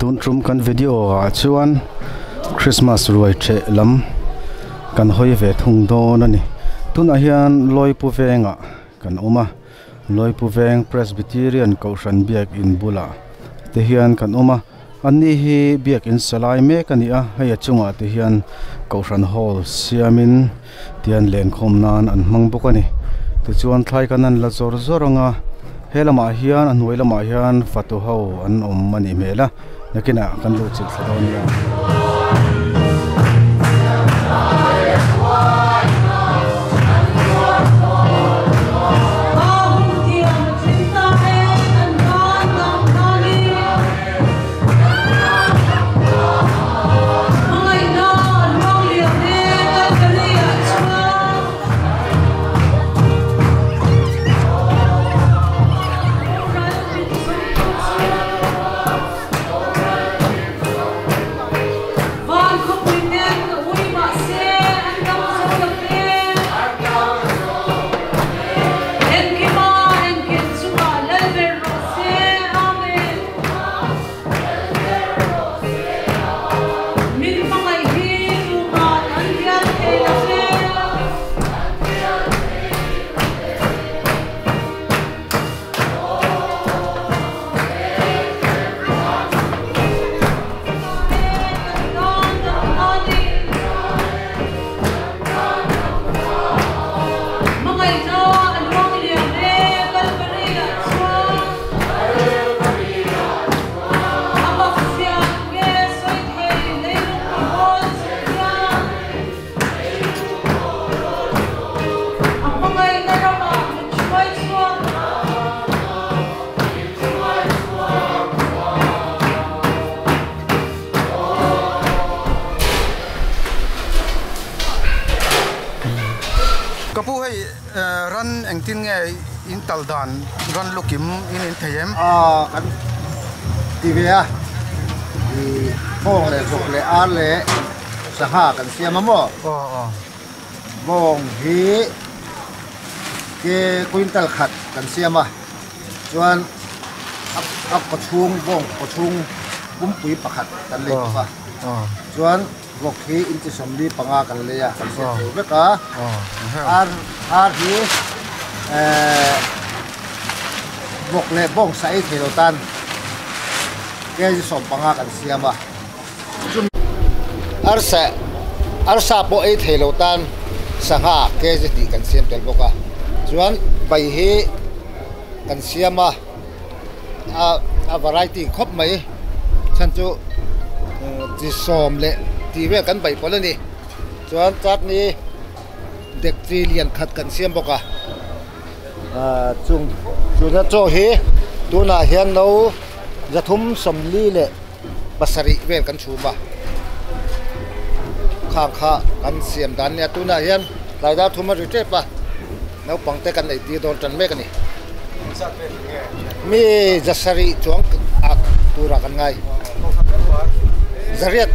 Tun tum kan video ah chuan Christmas ruai theh lam kan hawi ve thung dawn a ni. Tunah hian Lawipu vengah kan awm a, Lawipu veng Presbyterian Kohhran biakin bulah te hian kan awm a, anni hi biakin sa lai mek a ni a, hei a chungah te hian Kohhran hall siamin tian lenkhawm nan an hmang bawk a ni. Tichuan thlai kan an la zawr zawr ang a, he lamah hian a hnuai lamah hian fatu ho an awm a nih hmel a, nakinah kan luh chilh thla dawn nia. Ka pu hei ran engtin nge in tal dan ran lukim in in thei em? Aw kan ti ve a, i bawng leh vawk leh ar leh sangha kan siam a maw? Aw aw. Bawng hi ke quintal khat kan siam a, chuan a kaw chhung bawng kaw chhung pumpui pakhat kan lei bawk a, chuan vawk hi inchi 45 kan lei a, kan siam thei vek a, ar ar hi ehh vawk leh bawng sa ei thei lo tan kg 15 kan siam a. Arsa arsa pawh ei thei lo tan sangha kg tih kan siam tel bawk a chuan bai hi kan siam a a a variety khawp mai chhan chu chi sawm leh tih vel kan bai pawlh a ni chuan chutney dekchi lian khat kan siam bawk a ah chung chuna chaw hi tunah hian no 340 leh. pasarih vel kan chhum a khang kha kan siam dan nia tunah hian tlai dar thum a ri tep a naupang te kan ei tir dawn tan mek a ni mi zasarih chuang ah turah kan ngai zariat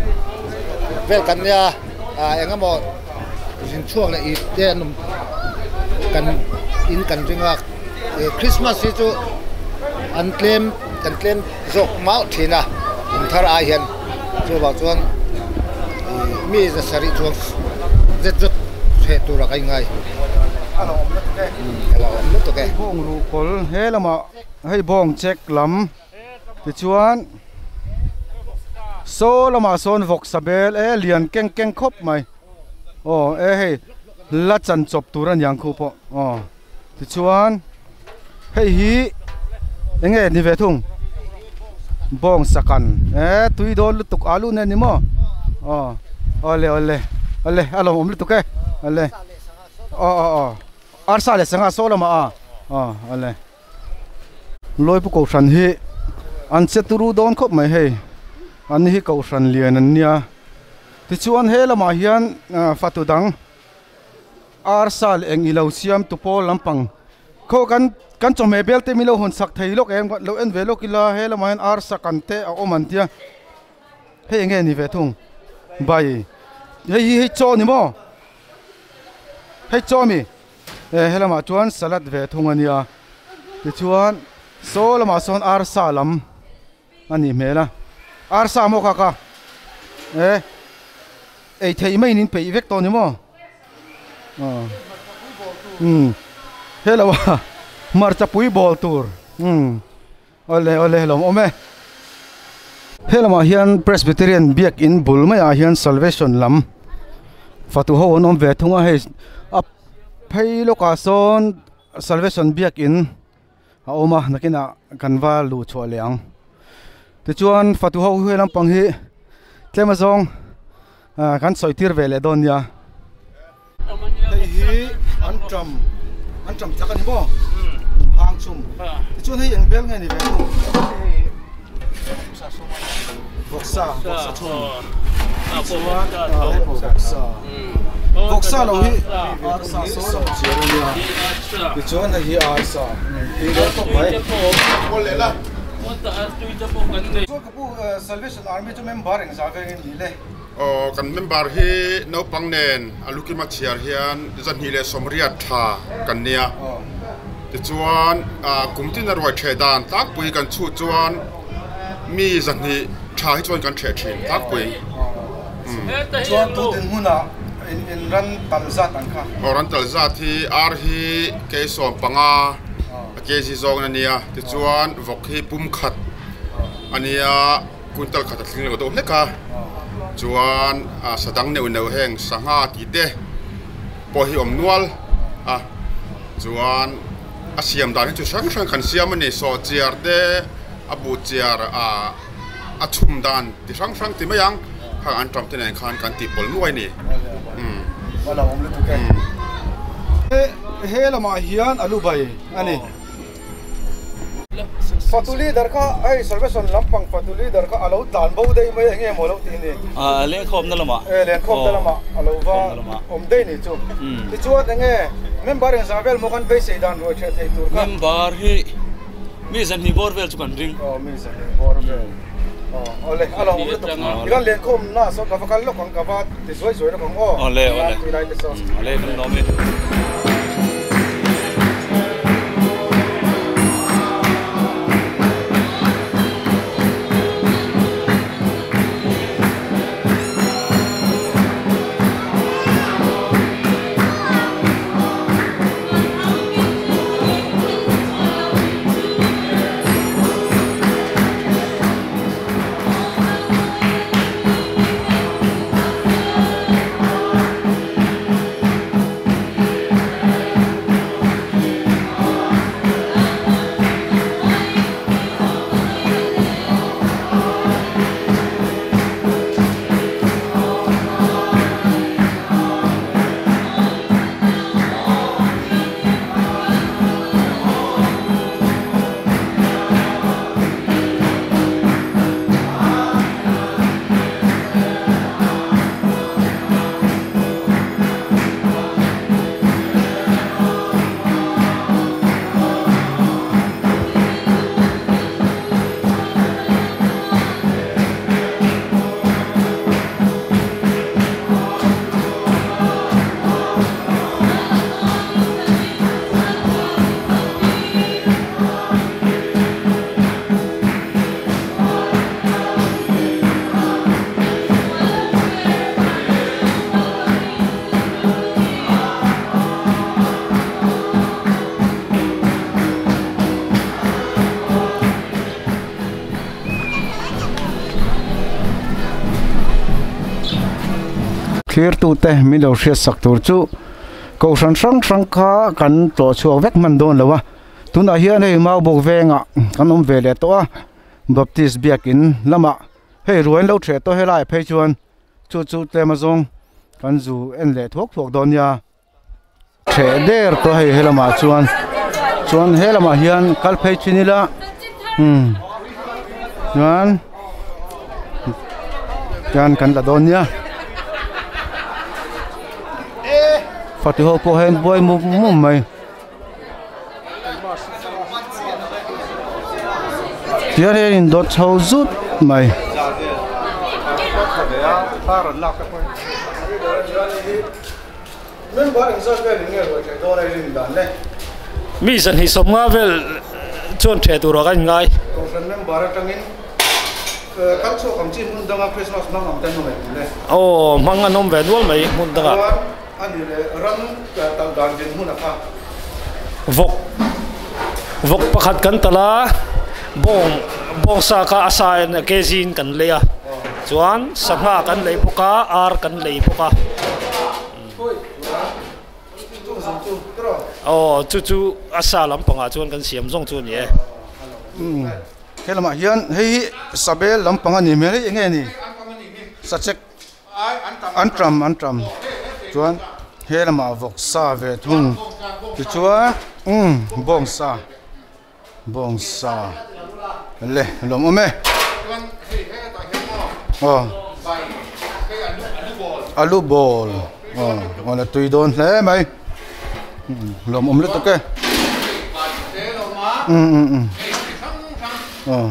vel kan nia ah eng emaw zin chhuak leh ip te an awm kan in kan ring a Christmas hi chu an tlem kan tlem. Zawk mau thin a, kum thar ai hian chuvang chuan mi zasarih chuan zet zawt hreh tura ka inngai. A lo awm lutuk e. A lo awm lutuk e. Hei bawng ruhkawl he lamah hei bawng check lam tichuan saw lamah sawn vawksa bel e lian keng keng khawp mai aw e hei la chan chawp tur a niang khu pawh aw. Tichuan hei hi eng nge ni ve thung bawng sakan e tui dawn lutuk alu nen ni maw aw awle awle awle a lawmawm lutuk e awle aw aw aw arsa leh sangha saw lamah a aw awle Lawipu kohhran hi an che turu dawn khawp mai hei an ni hi kohhran lian an nia tichuan he lamah hian fatu dang. Arsa leh eng ilo siam tu pawl lampang khaw kan kan chawhmeh bel te min lo hawn sak thei lawk em lo en ve lawk ila he lamah hian arsa kan te a awm an tia hei eng nge ni ve thung bai hei hi hei chaw ni maw hei chaw a mi e he lamah chuan salad ve thung a nia tichuan saw lamah sawn arsa lam. A nih hmel a. Arsa maw kha kha e ei theih mai in peih vek tawh ni maw umm hello a hmarcha pui bawl tur umm awle awle lawm awm e helamah hian presbyterian biakin bul maiah hian salvation lam fatu ho an awm ve thung a hei a phei lawkah sawn salvation biakin. A awm a nakinah kan va luh chhuah leh ang tichuan fatu ho hi lampang hi tlem azawng ah kan sawi tir ve leh dawn nia hei hi an tam an tam chak a ni maw hang chhum tichuan hei eng bel nge ni ve thung vawksa vawksa chhum chuan ah hei pawh vawksa vawksa lo hi arsa saw lo chiar a nia tichuan hei hi arsa tui dawn khawp mai chuan ka pu salvation army chu member engzah veng in nih le aw kan member hi naupang nen a lukima chhiar hian 280 tha kan nia tichuan ah kum tin a ruai theh dan tlangpui kan chhut chuan Mi 200 tha hi chuan kan hreh thin tlangpui. Chuan tu dinhmunah in ran tal zat ang kha? Aw ran tal zat hi ar hi kei 15 a kg zawng a nia, tichuan vawk hi pum khat a nia, quintal khat a tling lo deuh hlek a, chuan sadang neuh neuh heng sangha tih te pawh hi awm nual a, chuan a siam dan hi chu hrang hrang kan siam a ni, sawhchiar te. A buh chiar a a chhum dan ti hrang hrang ti mai ang khang an ṭam te nen khan kan tih pawlh nuai ni. Umm. A lo awm lutuk e. He lamah hian a lu bai a ni. Fatu leader kha hei salvation lampang fatu leader kha a lo tlan bo daih mai eng nge maw lo tih ni. A lenkhawmna lamah. E lenkhawmna lamah a lo va awm daih ni chu. Tichuan eng nge member engzah vel maw kan beisei dan ruai ṭheh thei tur kha. Member hi. Mi 200 bawr vel chu kan ring. Aw mi 200 bawr vel. Aw awle a lo awm lutuk. I kan len khawm na sawn ka va kal lawk ang ka va ti zuai zuai lawk ang aw. Awle awle. Tui lai te sawn. Awle kan lawm e. Thirtute min lo hriat sak tur chu kohhran hrang hrang kha kan tlawh chhuak vek hman dawn lo a tunah hian hei maubawk vengah kan awm ve leh tawh a baptist biakin lamah hei ruai an lo ṭheh tawh helai phei chuan chu chu tlem azawng kan zu en leh thuak thuak dawn nia. Ṭheh der tawh hei helamah chuan chuan helamah hian kal phei thin ila umm chuan chuan kan la dawn nia fate ho pawh hian buai mup mup mai tihian hian indawt chho zut mai. Mi 250 vel chuan ṭheh turah kan inngai. Kal chhuak ang chi hmun danga Christmas hmang ang te an awm em le? Aw, hmang an awm ve nual mai hmun dangah. Chuan a ni leh ram talh dan dinhmun a kha. Vawk, vawk pakhat kan talh a, bawng, bawng sa kha a sa in kg in kan lei a, chuan sangha kan lei bawk a, ar kan lei bawk a. Aw, chu chu a sa lampangah chuan kan siam zawng chu a ni e. He lamah hian hei hi sabel lampang a ni hmel hei eng nge ni sachek an tam an tam chuan he lamah vawksa ve thung tichuan umm bawngsa bawngsa le lawm awm e aw alu bawl aw aw la tui dawn hle mai. Lawm awm lutuk e um um um aw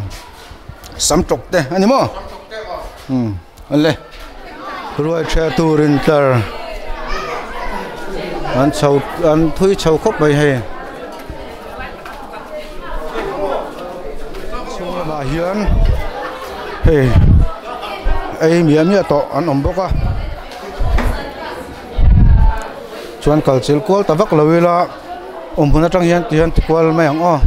sam tawk te a ni maw um ale ruai ṭheh turin tlar an chho an thui chho khawp mai hei chhung lamah hian hei ei miah miah tawh an awm bawk a. Chuan kal chil kual ta vak lo ila awm hmun atang hian ti hian ti kual mai ang aw.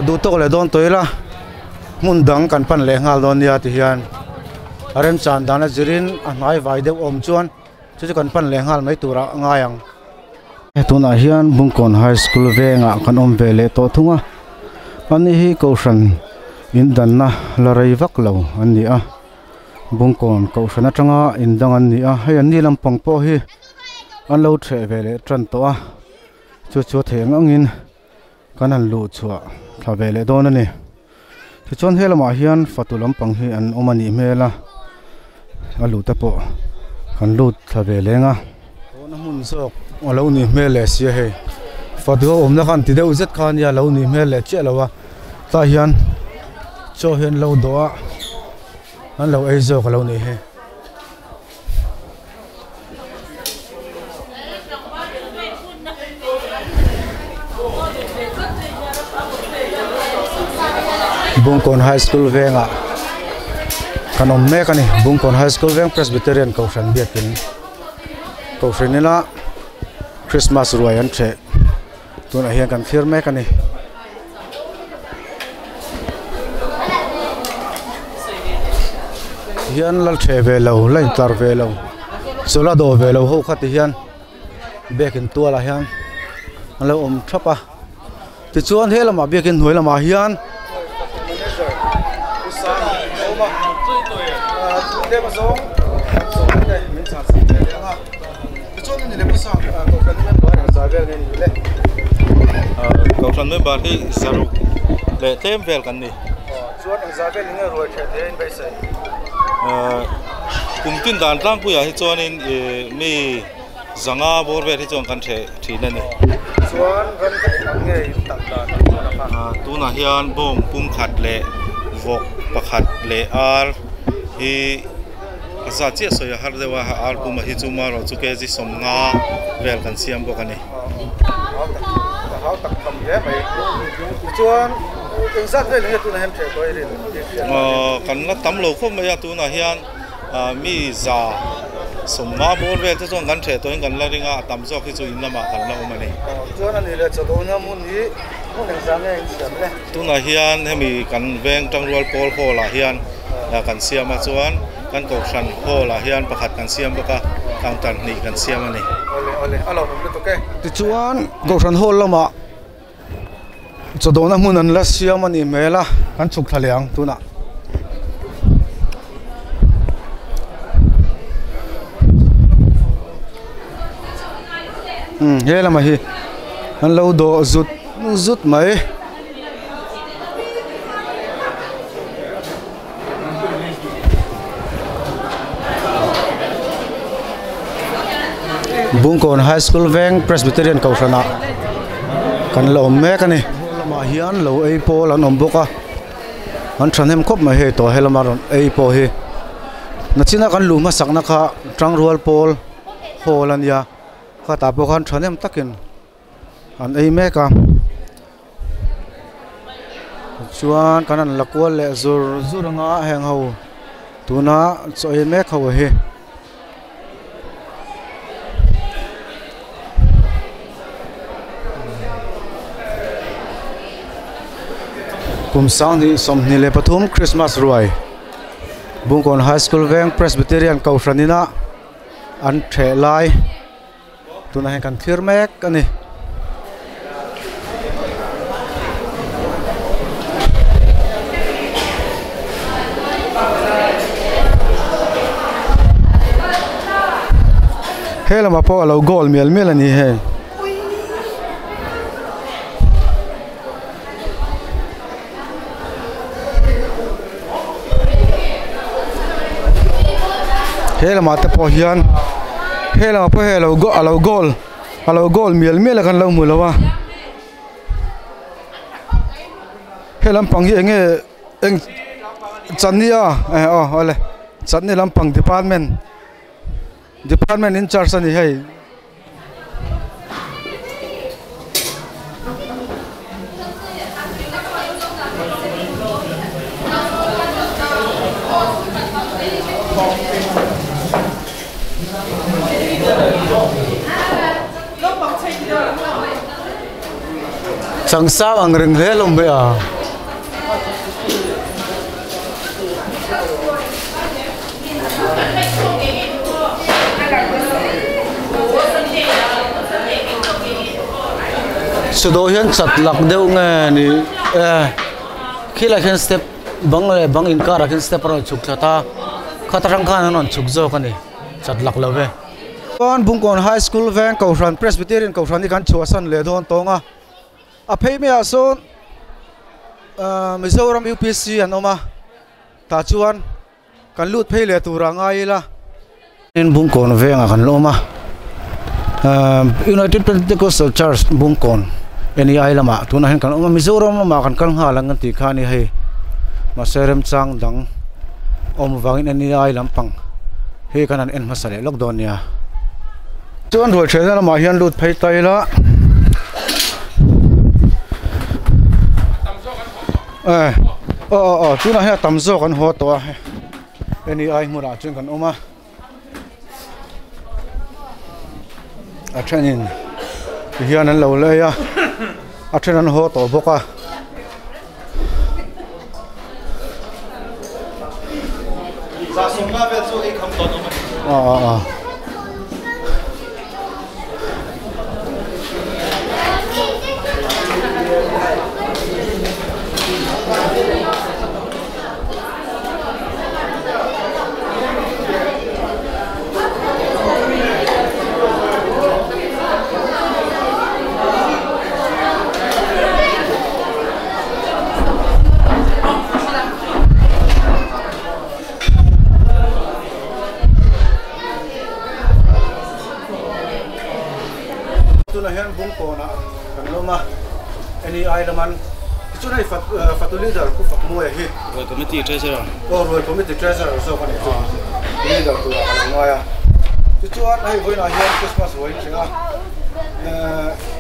Duh tawk leh dawn tawh ila hmun dang kan pan leh nghal dawn nia ti hian a remchan dan a zirin a hnai vai deuh awm chuan chu chu kan pan leh nghal mai turah a ngai ang. Tunah hian Bungkawn High School vengah kan awm ve leh tawh thung a ani hi kohhran in danna la rei vak lo an ni a. Bungkawn kohhran atanga indang an ni a, hei an ni lampang pawh hi an lo ṭheh ve leh ṭan tawh a, chu chu a theih ang angin kan han luh chhuah thla ve leh dawn a ni. Tichuan he lamah hian fatu lampang hi an awm a nih hmel a, a luh te pawh kan lut thla ve leng a. Tuna hmun zawk a lo nih hmel leh sia hei, fatu a awmna khan ti deuh zet kha ania a lo nih hmel leh chiah lo a, tah hian chaw hi an lo dawh a. An lo ei zawk a lo nih hi. Bungkawn High School vengah kan awm mek a ni. Bungkawn High School veng Presbyterian Kohhran biakin Kohhran ila Christmas ruai an ṭheh. Tunah hian kan thlir mek a ni. Hian lal ṭheh ve lo, la intlar ve lo, chawlh a dawh ve lo ho kha ti hian biakin tualah hian an lo awm ṭhap a. Tichuan he lamah biakin hnuai lamah hian Kohhran member hi zaruk leh tlem vel kan ni. Kum tin dan tlangpuiah hi chuanin ih mi zanga bawr vel hi chuan kan ṭheh ṭhin a ni. Tunah hian bawng pum khat leh vawk pakhat leh ar hi. A zat chiah sawi a har deuh a, ar puma hi chu marawh chu kg 50 vel kan siam bawk a ni. Kan la tam lo khawp mai a, tunah hian mi za 50 bawr vel te chuan kan ṭheh tawhin kan la ring a, a tam zawk hi chu in lamah kan la awm a ni. Tunah hian hemi kan veng tangrual pawl hall ah hian kan siam a chuan kan kohhran hall ah hian pakhat kan siam bawk a counter hnih kan siam a ni. Tichuan kohhran hall lamah chawdawhna hmun an la siam a nih hmel a kan chhuk thla leh ang tunah. Umm he lamah hi an lo dawh zut zut mai. Bungkawn High School veng Presbyterian Kohhranah. kan la awm mek a ni. Lamah hian lo ei pawl an awm bawk a, an thahnem khawp mai hei tawh helama rawn ei pawh hi. Nachina kan luh hmasakna kha tangrual pawl hall a nia, khatah pawh khan thahnem takin an ei mek a. Chuan kan han la kual leh zur zur anga heng ho tuna chaw ei mek ho hi. Kum sanghnih 23 Christmas ruai Bungkawn High School veng Presbyterian Kohhran ina an theh lai tunah hian kan thlir mek a ni. He lamah pawh a lo goal mial mial a ni hei. He lamah te pawh hian he lamah pawh hei alo a lo goal a lo goal mial mial a kan lo hmu lo a he lampang hi eng nge eng chutney a eh aw awle chutney lampang department department in charge a ni hei. Changsang ang reng hle alawm mai a. Sudo hian chat lak deuh nge ni e khilai khian step bang leh bang inkarah khian step a rawn chhuk thlat a khata tang khan an rawn chhuk zawk a ni chat lak lo ve. Chuan Bungkawn High School veng Kohhran Presbyterian Kohhran hi kan chhuahsan leh dawn tawng a. A phei maiah sawn Mizoram UPC an awm a tah chuan kan lut phei leh turah ngai ila. Bungkawn vengah kan la awm a United Pentecostal Church Bungkawn NEI lamah tunah hian kan awm a Mizoram lamah kan kal nghal ang kan tih kha a ni hei mahse remchang dang awm avangin NEI lampang hi kan han en hmasa leh lawk dawn nia. Chuan ruai ṭhelna lamah hian lut phei ta ila eh aw aw aw tunah hian a tam zawk an haw tawh a hei ai hmunah chuan kan awm a a thenin tihian an lo lei a a then an haw tawh bawk a. Aw aw aw. Tunah hian Bungkawnah kan lawm a, NEI laman tichuan hei fatu leader Pu Fakmuaia hi Ruai Committee Treasurer aw Ruai Committee Treasurer zawk a nih chu leader turah ka lo ngai a, tichuan hei vawiinah hian Christmas ruai in thleng a,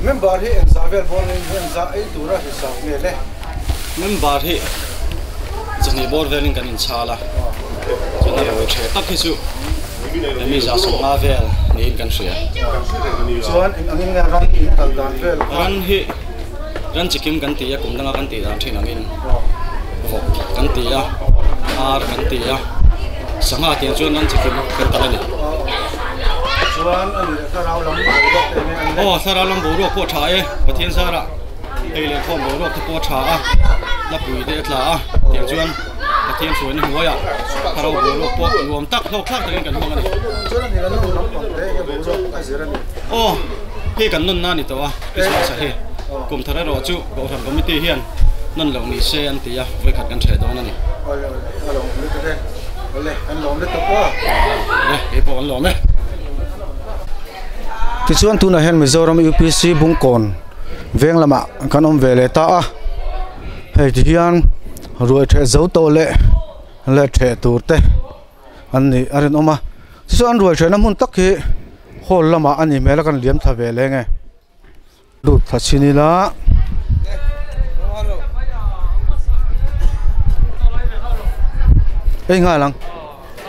member hi engzah vel bawr nge engzah ei tura hisap nge le? Member hi zahnih bawr velin kan inchhal a, chuan a ruai tha tak hi chu mi zah sawmnga vel niin kan hria. Chuan eng angin nge ran in kal dan vel kha? Ran hi ran chikim kan ti a, kum danga kan tih dan thin angin vawk kan ti a, ar kan ti a, sangha tiang chuan ran chikim kan tal a ni. Chuan a nih thlarau lam boruak te enge an le? Aw thlarau lam boruak pawh a tha e, Pathian zarah. Hei leh khawm boruak te pawh a tha a, hlapui te a tla a, tiang chuan Pathian hruaina hnuaiah thlarau boruak pawh nuam tak hlawk thlak takin kan hmang a ni. Aw, hei kan nawnna a ni tawh a, Christmas a hi kum thar erawh chu Kohhran Committee hian nawn loh ni se an ti a, vawikhat kan ṭheh dawn a ni. Le, kei pawh kan lawm e. Tichuan tunah hian Mizoram UPC Bungkawn. Veng lamah kan awm ve leh ta a, hei ti hian ruai ṭheh zo tawh leh leh ṭheh tur te an nih a rinawm a, tichuan ruai ṭhehna hmun tak hi hall lamah a nih hmel a kan liam thla ve leng e. Lut thla chhin ila. Hei nghal ang.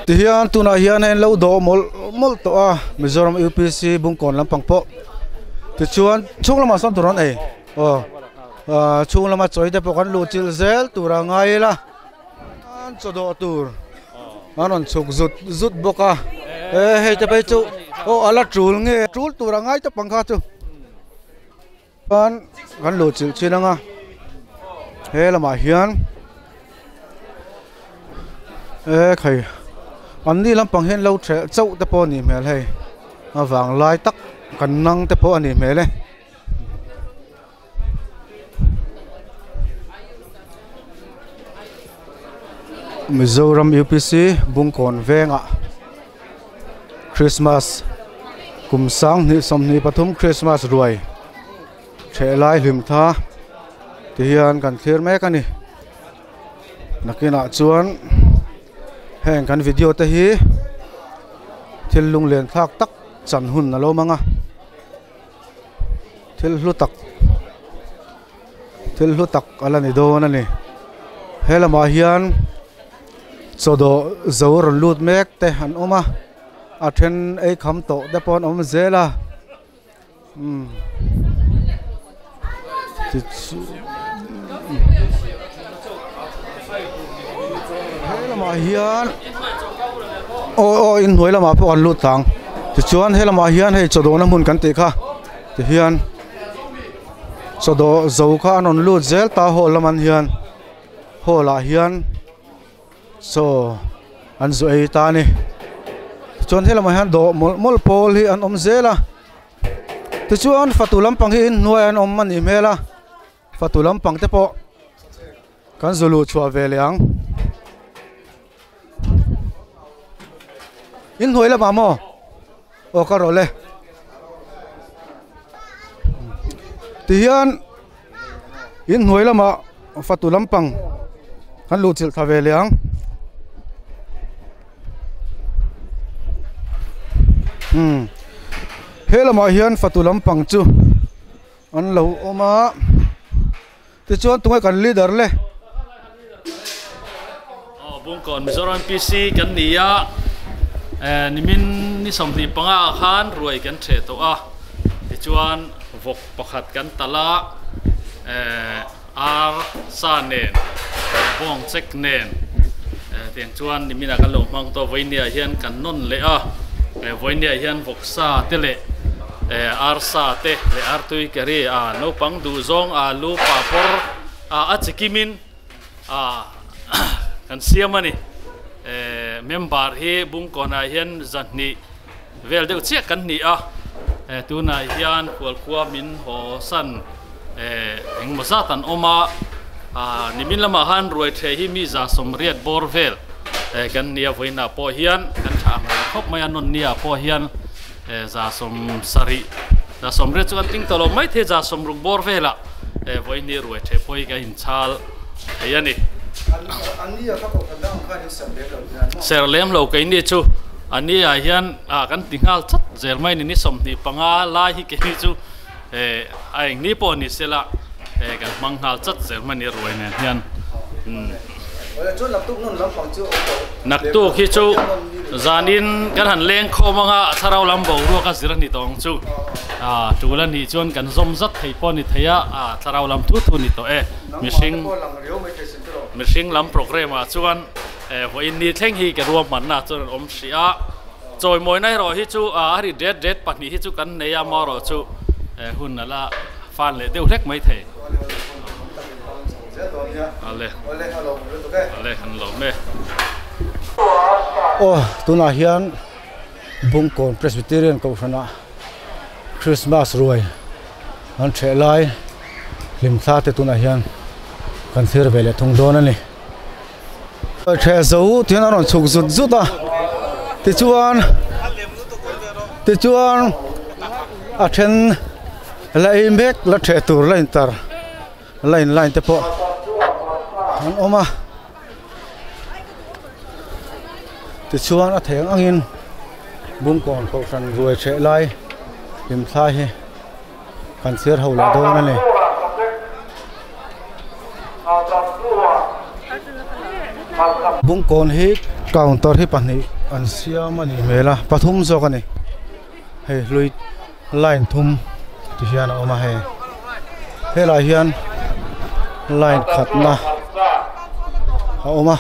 Tihian tunah hian hei an lo dawh mawlh mawlh tawh a Mizoram UPC Bungkawn lampang pawh tichuan chhung lamah sawn tur an ei aw ah chhung lama chawi te pawh kan luh chilh zel tur a ngai ila an chaw dawh tur an rawn chhuk zut zut bawk a e hei te phei chu aw a la tul nge tul tur a ngai tawp ang kha chu. Chuan kan luh chilh chin anga he lamah hian e khai an ni lampang hian lo ṭheh chauh te pawh a nih hmel hei a vang lai tak kan nang te pawh a nih hmel e. Mizoram UPC Bungkawn vengah Christmas kum 2023 Christmas ruai ṭheh lai hlim tha ti hian kan thlir mek a ni. Nakinah chuan heng kan video te hi thil lunglen thlak tak chan hun a lo mang a thil hlu tak thil hlu tak a la ni dawn a ni. He lamah hian. Chaw dawh zo rawn lut mek te an awm a a then ei kham tawh te pawh an awm zel a umm he lamah hian aw aw inhnuai lamah pawh an lut ang tichuan he lamah hian hei chaw dawhna hmun kan tih kha tihian chaw dawh zo kha an rawn lut zel ta hall lamah hian. Hall ah hian chaw an zu ei ta a ni tichuan helamah hian dawh mawlh mawlh pawl hi an awm zel a tichuan fatu lampang hi inhnuai an awm a nih hmel a fatu lampang te pawh kan zu luh chhuah ve leh ang inhnuai lamah maw aw ka rawh le tihian. In hnuai lamah fatu lampang kan luh chilh thla ve leh ang umm he lamah hian fatu lampang chu an lo awm a tichuan tunge kan leader le. Aw Bungkawn Mizoram PC kan ni a, nimin ni 25 ah khan ruai kan ṭheh tawh a, tichuan vawk pakhat kan talh a, ar sa nen, bawng chek nen tiang chuan nimin ah kan lo hmang tawh a, vawinia hian kan nawn leh a, vawinia hian vawk sa te leh ar sa te leh artui curry a naupang duh zawng alu papawr a chikimin. Ah kan siam a ni. Eh member hi Bungkawnah hian 200 vel deuh chiah kan ni a. Eh tunah hian Khualkhua min haw san eh engmaw zat an awm a. Ah nimin lamah khan ruai ṭheh hi mi 180 bawr vel eh kan ni a. Vawiinah pawh hian kan ṭha ang reng khawp mai a. Nawnniah pawh hian eh 70 180 chu kan tling tawh lo maithei 60 bawr velah eh vawiin ruai ṭheh pawh hi ka inchhal. thei a ni. Ser lem lo keini chu a ni ah hian ah kan ti nghal chat zel mai ni ni 25 lai hi keini chu eh a eng ni pawh ni sela eh kan hmang nghal chat zel mai ni ruai nen hian umm. Naktuk hi chu zanin kan han leng khawm anga thlarau lam boruak a zir a ni tawh ang chu ah tul a nih chuan kan zawm zat thei pawh a ni thei a ah thlarau lam thu thu a ni tawh e. Mihring mihring lam program ah chuan eh vawiin ni thleng hi ka ruahmanna chuan an awm hrih a, chawimawina erawh hi chu a ri det det pahnih hi chu kan nei a amaherawh chu eh hun a la fan leh deuh hlek mai thei. Ale ale kan lo me. Aw tunah hian Bungkawn Presbyterian Kohhranah Christmas ruai an ṭheh lai hlim thla te tunah hian kan thlir ve leh thung dawn a ni. Ṭheh zo tih hian a rawn chhuk zut zut a tichuan tichuan a then. La ei mek la theh tur la intar la in line te pawh an awm a tichuan a theng angin Bungkawn kohhran ruai hreh lai hlimthla hi kan chhiar ho leh dawn a ni. Bungkawn hi counter hi pahnih an siam a nih hmel a pathum zawk a ni hei hlui line thum ti hian a awm a hei helai hian line khatna a awm a.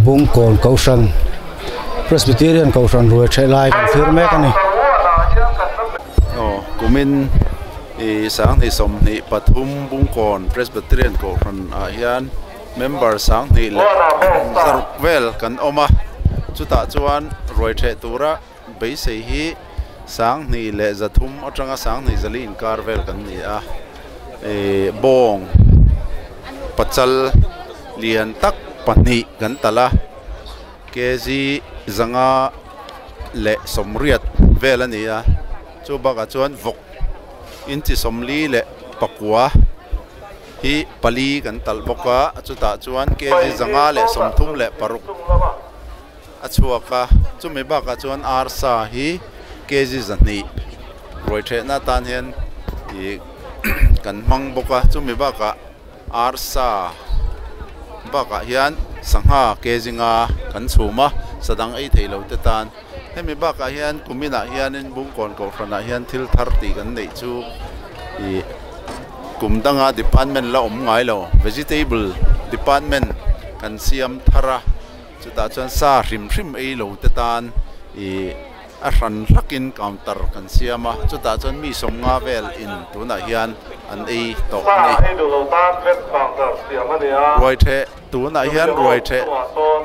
Bungkawn Kohhran Presbyterian Kohhran ruai ṭheh lai kan thlir mek a ni. Aw kumin ih sanghnih sawmhnih pathum Bungkawn Presbyterian Kohhran ah hian member sanghnih leh zaruk vel kan awm a chutah chuan ruai ṭheh tura Beisei hi sanghnih leh zathum atanga sanghnih zali inkar vel kan ni a, ih bawng pachal lian tak pahnih kan talh a, kg zanga leh sawmriat vel a ni a, chu bakah chuan vawk inchi sawmli leh pakua hi pali kan talh bawk a, chutah chuan kg zanga leh sawmthum leh paruk. A chhuak a, chumi bakah chuan arsa hi kg zahnih ruai thehna atan hian ih kan hmang bawk a, chumi bakah arsa bakah hian sangha kg nga kan chhum a, sa dang ei thei lo te tan. Hemi bakah hian kuminah hianin Bungkawn Kohhranah hian thil thar tih kan neih chu ih kum danga department la awm ngai lo, vegetable department kan siam thar a. Chutah chuan sa hrim hrim ei lo te tan ih a hran hlakin counter kan siam a, chutah chuan mi sawmnga vel in tunah hian an ei tawh a ni. Ruai theh tunah hian ruai theh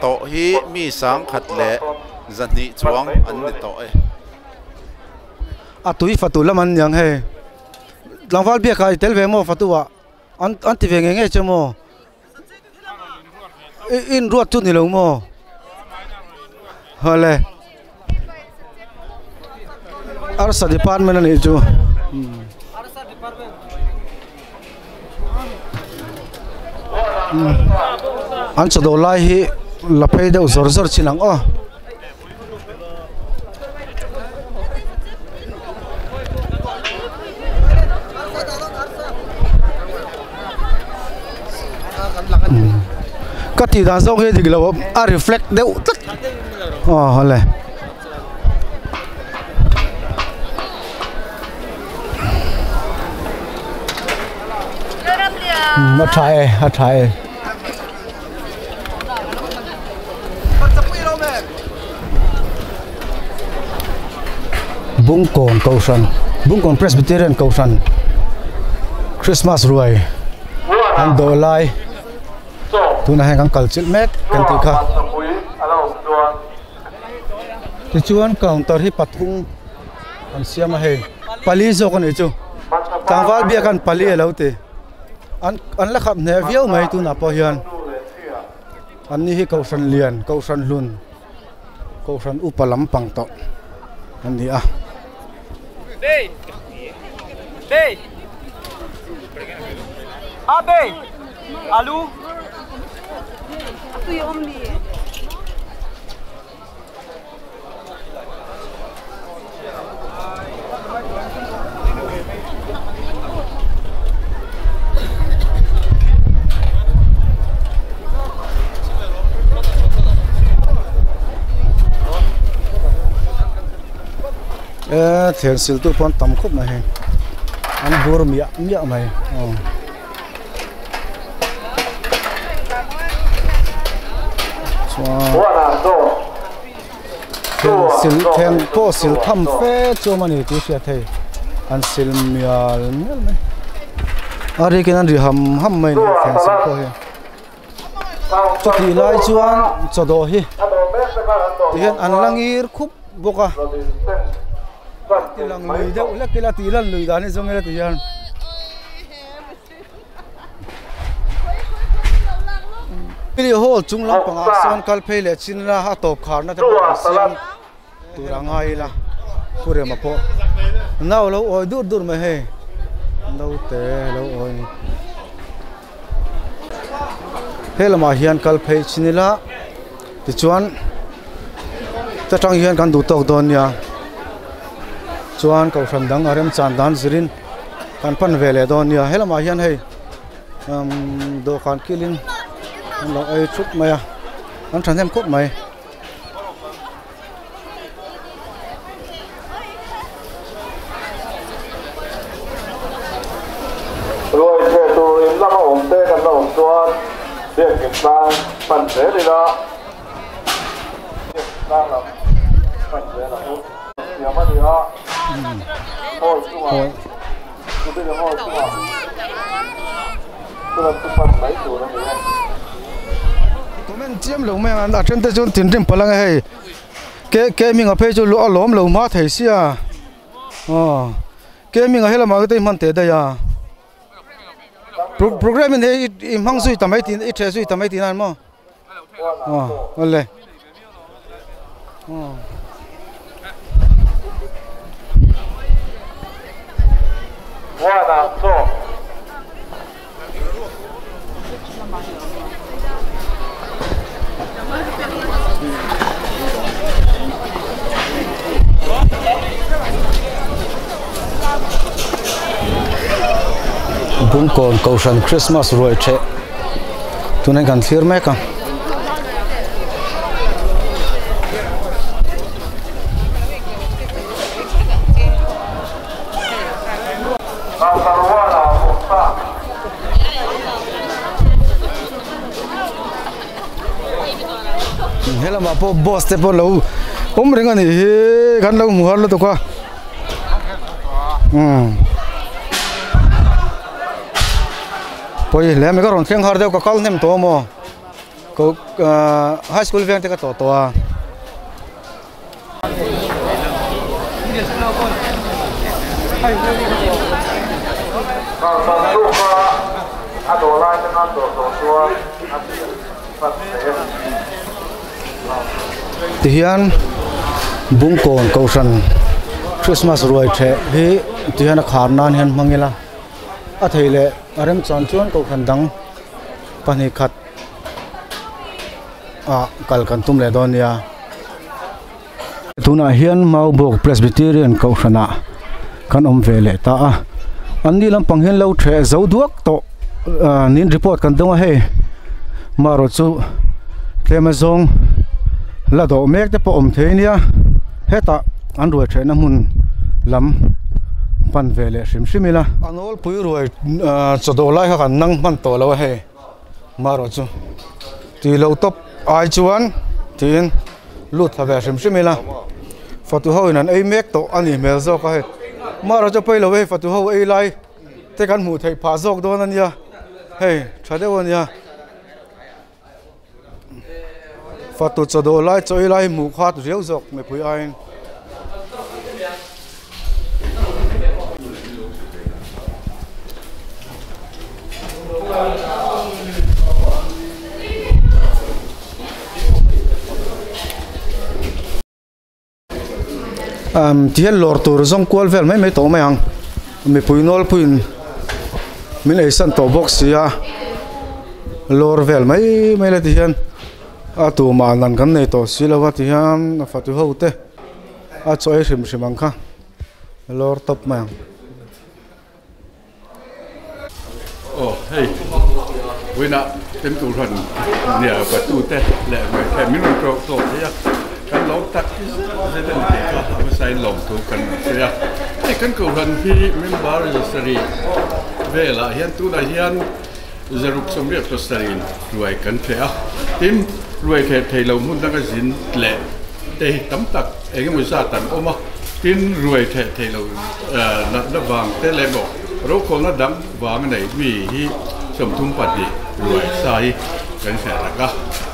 tawh hi mi sangkhat leh zahnih chuang an ni tawh e. A tui fatu lam an niang hei. Tlangval biakah i tel ve maw fatu ah an ti ve ngei ngei che maw? In ruat chu ni lo maw? Hawle. Arsa department a nih chu. An chawdawh lai hi la phei deuh zawr zawr chin ang aw. Ka tih dan zawk hi a dik lo a reflect deuh tlat aw hawle. A tha e a tha e. Bungkawn Kohhran Bungkawn Presbyterian Kohhran Christmas ruai an dawh lai tunah hian kan kal chilh mek kan tih kha tichuan counter hi pathum an siam a hei pali zawk a nih chu tlangval biak an pali a lo ti. An an la khap hneh viau mai tunah pawh hian an ni hi kohhran lian kohhran hlun kohhran upa lampang tawh an ni a. E thir sil tu pawn tam khawp mai hei an bur miah miah mai aw. Chuan Theng sil theng pawh sil tham fe chuam a ni tih hriat hei an sil mial mial mai. A rikin an ri ham ham mai a ni thleng sir pawh hi. Chutih lai chuan chawdawh hi tihian an la ngir khup bawk a. Ti lang lui deuh hlek ila tih lan lui dan hi zawng ila tihian. Pili hall chung lampangah sawn kal phei leh chin ila a tawp kharna te pawh an siam tur a ngai ila pu Rema pawh nau lo awi dur dur mai hei naute lo awi a ni he lamah hian kal phei chin ila tichuan ta tang hian kan duh tawk dawn nia chuan kohhran dang a remchan dan zirin kan pan ve leh dawn nia he lamah hian hei umm dawhkan kilin an lo ei thup mai a an thahnem khawp mai. Ruai chhe tur in lama awm te kan la awm chuan biakinn tlang pan zel ila biakinn tlang lam pan zel ang u. Siam a ni a, hall chungah Jubilee Hall chungah chulam chu pan mai tur a ni e. Comment chiam lo mai ang a then te chuan thinrim palh ang e hei ke ke hming a phei chu a lawm lo hma thei sia aw ke hming a helamah te hman teh daih a program in hei i hmang zui ta mai tih i ṭheh zui ta mai tih nan maw aw awle aw. Bungkawn Kohhran Christmas ruai theh tunah kan thlir mek a. Helamah pawh bus te pawh lo awm reng a nih hi kan lo hmu har lutuk a umm pawi hle mai ka rawn thleng har deuh ka kal hnem tawh a maw ko ahh high school veng te ka tawh tawh a. Tihian Bungkawn Kohhran Christmas ruai theh hi tihian a khar nan hian hmang ila a thei leh a remchan chuan Kohhran dang pahnih khat ah kal kan tum leh dawn nia tunah hian Maubawk Presbyterian kohhran ah kan awm ve leh ta a an ni lampang hian lo theh zo duak tawh ah niin report kan dawng a hei marawh chu tlem a zawng la dawh mek te pawh awm thei ania hetah an ruai thehna hmun lam pan ve leh hrim hrim ila a nawlpui ruai ah chaw dawh lai kha kan nang hman tawh lo a hei. Marawh chu tui lo tawp ai chuan tiin lut thla ve hrim hrim ila fatu ho in an ei mek tawh a nih hmel zawk a hei marawh chu pawi lo hei fatu ho ei lai te kan hmuh theih phah zawk dawn a nia hei tha deuh a nia fatu chaw dawh lai chaw ei lai hmuh khat riau zawk mipui aiin. Umm tihian lawr tur zawng kual vel mai mai tawh mai ang mipui nawlpuiin min eisan tawh bawk si a lawr vel mai mai la tihian a tumah nan kan nei tawh si lo a tihian a fatu ho te a chaw ei hrim hrim ang kha lawr tawp mai ang. Aw hei vawiinah kan kohhran nia patute leh hmeichhe min rawn tlawh tlawh thei a kan lawm tak zet zet a ni tih kha a hmasain lawmthu kan sawi a hei kan kohhran hi member sarih velah hian tunah hian zaruk sawmriat pasarih ruai kan hreh a tin ruai hreh thei lo hmun danga zin leh te hi tam tak eng emaw zat an awm a tin ruai hreh thei lo natna vang te leh maw. Rokhawlna dang vang a nei mi hi 32 ruai sa hi kan hre tak a.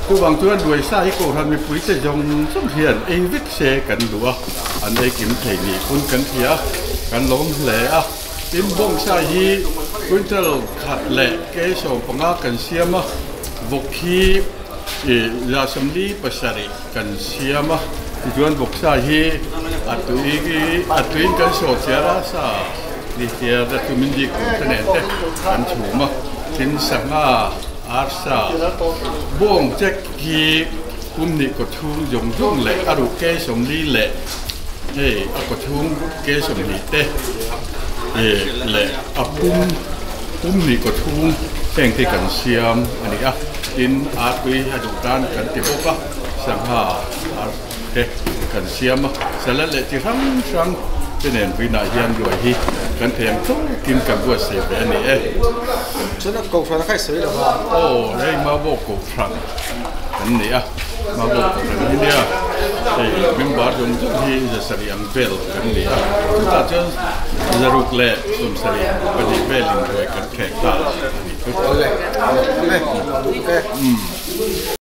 Chuvang chuan ruai sa hi kohhran mipui te zawng zawng hian ei vek se kan duh a, an ei kim thei ni pawn kan hria a, kan lawm hle a. Tin, bawng sa hi quintal khat leh ke 15 kan siam a, vawk hi 47 kan siam a. Tichuan vawk sa hi a tui a tuiin kan sawh chiar a, sa ni chiar te chu min dik tur te nen te kan chhum a. Tin, sangha, arsa, bawng chek hi pum hnih kaw chhung zawng zawng leh a ruh ke 40 leh hei a kaw chhung ke 20 te leh a pum pum hnih kaw chhung heng te kan siam a ni a. Tin, a tui a duh tan kan ti bawk a, sangha ar te kan siam a, salad leh chi hrang hrang te nen puiinah hian ruai hi kan thei ang tawkin kan buatsaih ve a ni e. Chuan a kohhran a kha i sawi lo a? Aw, hei Mabawk kohhran kan ni a, Mabawk kohhran hi nia hei member zawng zawng hi 700 ang vel kan ni a, chutah chuan 172 velin ruai kan khek ta a ni. Awle, awle, awle.